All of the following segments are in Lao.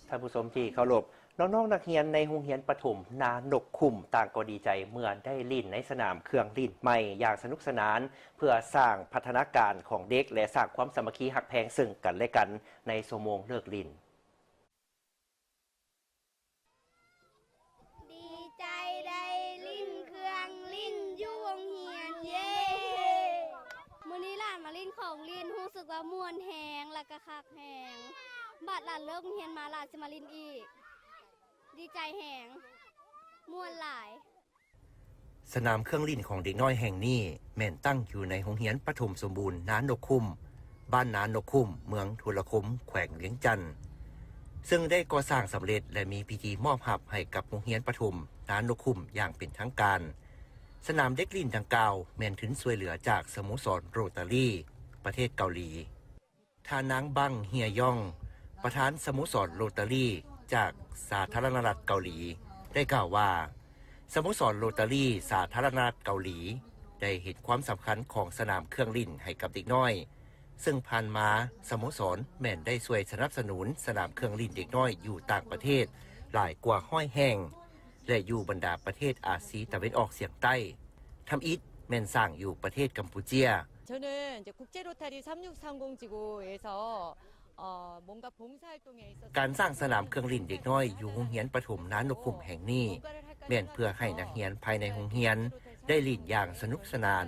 ທ່ານຜູ້ຊົມທີ່ເຄົາລົບ, ນ້ອງໆນັກຮຽນໃນໂຮງຮຽນປະຖົມນານົກຂຸ້ມ ຕ່າງກໍດີໃຈເມື່ອໄດ້ຫຼິ້ນໃນສະໜາມເຄື່ອງຫຼິ້ນໃໝ່ຢ່າງສະໜຸກສະໜານ ເພື່ອສ້າງພັດທະນາການຂອງເດັກ ແລະ ສ້າງຄວາມສາມັກຄີຮັກແພງເຊິ່ງກັນແລະກັນໃນຊົ່ວໂມງເລີກຫຼິ້ນ. ດີໃຈໄດ້ຫຼິ້ນເຄື່ອງຫຼິ້ນຢູ່ໂຮງຮຽນ ເຢ້! ມື້ນີ້ຫຼານມາຫຼິ້ນຂອງຫຼິ້ນ ຮູ້ສຶກວ່າມ່ວນແຮງ ແລະກະຄັກແຮງ. ບາດຫຼານເລີກໂຮງຮຽນມາ ຫຼານຊິມາຫຼິ້ນອີກ. ດີໃຈແຮງ ມ່ວນຫຼາຍ. ສະໜາມເຄື່ອງຫຼິ້ນຂອງເດັກນ້ອຍແຫ່ງນີ້ ແມ່ນຕັ້ງຢູ່ໃນໂຮງຮຽນປະຖົມສົມບູນນານົກຂຸ້ມ, ບ້ານນານົກຂຸ້ມ, ເມືອງທຸລະຄົມ, ແຂວງວຽງຈັນ, ເຊິ່ງໄດ້ກໍ່ສ້າງສຳເລັດ ແລະ ມີພິທີມອບຮັບໃຫ້ກັບໂຮງຮຽນປະຖົມນານົກຂຸ້ມຢ່າງເປັນທາງການ. ສະໜາມເດັກຫຼິ້ນດັ່ງກ່າວ ແມ່ນທຶນຊ່ວຍເຫຼືອຈາກສະໂມສອນໂຣຕາຣີປະເທດເກົາຫຼີ. ທ່ານນາງ ບັງ ເຮຍຢອງ ປະທານສະໂມສອນໂຣຕາຣີຈາກສາທາລະນະລັດເກົາຫຼີ ໄດ້ກ່າວວ່າ ສະໂມສອນໂຣຕາຣີສາທາລະນະລັດເກົາຫຼີ ໄດ້ເຫັນຄວາມສຳຄັນຂອງສະໜາມເຄື່ອງຫຼິ້ນໃຫ້ກັບເດັກນ້ອຍ, ເຊິ່ງຜ່ານມາສະໂມສອນແມ່ນໄດ້ຊ່ວຍສະໜັບສະໜູນສະໜາມເຄື່ອງຫຼິ້ນເດັກນ້ອຍຢູ່ຕ່າງປະເທດຫຼາຍກວ່າຮ້ອຍແຫ່ງ ແລະ ຢູ່ບັນດາປະເທດອາຊີຕາເວັນອອກສຽງໃຕ້, ທຳອິດແມ່ນສ້າງຢູ່ປະເທດກຳປູເຈຍ. 저는 이제 국제 로타리 삼육삼공 지구에서 어, 뭔가 봉사활동에 있어서 ການສ້າງສະໜາມເຄື່ອງຫຼິ້ນເດັກນ້ອຍຢູ່ໂຮງຮຽນປະຖົມນານົກຂຸ້ມແຫ່ງນີ້ ແມ່ນເພື່ອໃຫ້ນັກຮຽນພາຍໃນໂຮງຮຽນໄດ້ຫຼິ້ນຢ່າງສະໜຸກສະໜານ,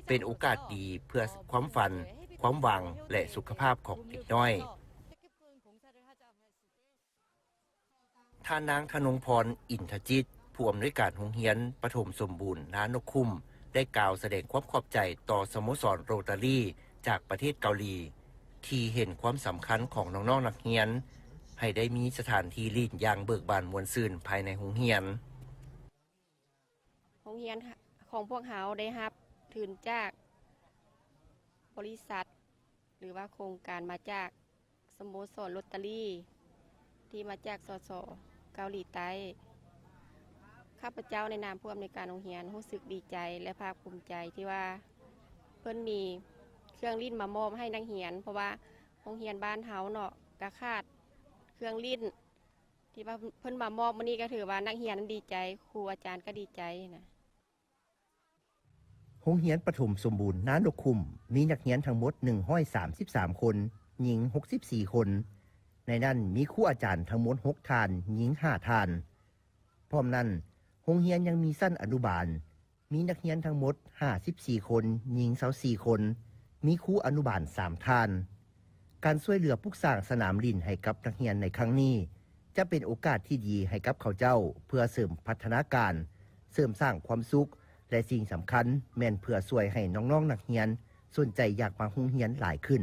ເປັນໂອກາດດີເພື່ອຄວາມຝັນ, ຄວາມຫວັງ ແລະ ສຸຂະພາບຂອງເດັກນ້ອຍ. ທ່ານນາງ ທະນົງພອນ ອິນທະຈິດ ຜູ້ອຳນວຍການໂຮງຮຽນປະຖົມສົມບູນນານົກຂຸ້ມ ໄດ້ກ່າວສະແດງຄວາມຂອບໃຈຕໍ່ສະໂມສອນໂຣຕາຣີຈາກປະເທດເກົາຫຼີ ທີ່ເຫັນຄວາມສຳຄັນຂອງນ້ອງໆນັກຮຽນ ໃຫ້ໄດ້ມີສະຖານທີ່ຫຼິ້ນຢ່າງເບີກບານມ່ວນຊື່ນພາຍໃນໂຮງຮຽນ. ໂຮງຮຽນຂອງພວກເຮົາໄດ້ຮັບທຶນຈາກບໍລິສັດ ຫຼືວ່າໂຄງການມາຈາກສະໂມສອນໂຣຕາຣີ ທີ່ມາຈາກ ສສ ເກົາຫຼີໃຕ້. ຂ້າພະເຈົ້າໃນນາມຜູ້ອຳນວຍການໂຮງຮຽນ ຮູ້ສຶກດີໃຈ ແລະ ພາກພູມໃຈທີ່ວ່າເພິ່ນມີເຄື່ອງຫຼິ້ນມາມອບໃຫ້ນັກຮຽນ, ເພາະວ່າໂຮງຮຽນບ້ານເຮົາເນາະ ກະຂາດເຄື່ອງຫຼິ້ນ. ທີ່ວ່າເພິ່ນມາມອບມື້ນີ້ກໍຖືວ່ານັກຮຽນນັ້ນດີໃຈ, ຄູອາຈານກໍດີໃຈນະ. ໂຮງຮຽນປະຖົມສົມບູນນານົກຂຸ້ມ ມີນັກຮຽນທັງໝົດໜຶ່ງຮ້ອຍສາມສິບສາມຄົນ, ຍິງຫົກສິບສີ່ຄົນ. ໃນນັ້ນມີຄູອາຈານທັງໝົດຫົກທ່ານ, ຍິງຫ້າທ່ານ. ພ້ອມນັ້ນ, ໂຮງຮຽນຍັງມີຊັ້ນອະນຸບານ, ມີນັກຮຽນທັງໝົດຫ້າສິບສີ່ຄົນ, ຍິງຊາວສີ່ຄົນ, ມີຄູອະນຸບານສາມທ່ານ. ການຊ່ວຍເຫຼືອປຸກສ້າງສະໜາມຫຼິ້ນໃຫ້ກັບນັກຮຽນໃນຄັ້ງນີ້ ຈະເປັນໂອກາດທີ່ດີໃຫ້ກັບເຂົາເຈົ້າເພື່ອເສີມພັດທະນາການ, ເສີມສ້າງຄວາມສຸກ ແລະ ສິ່ງສຳຄັນແມ່ນເພື່ອຊ່ວຍໃຫ້ນ້ອງໆນັກຮຽນສົນໃຈຢາກມາໂຮງຮຽນຫຼາຍຂຶ້ນ.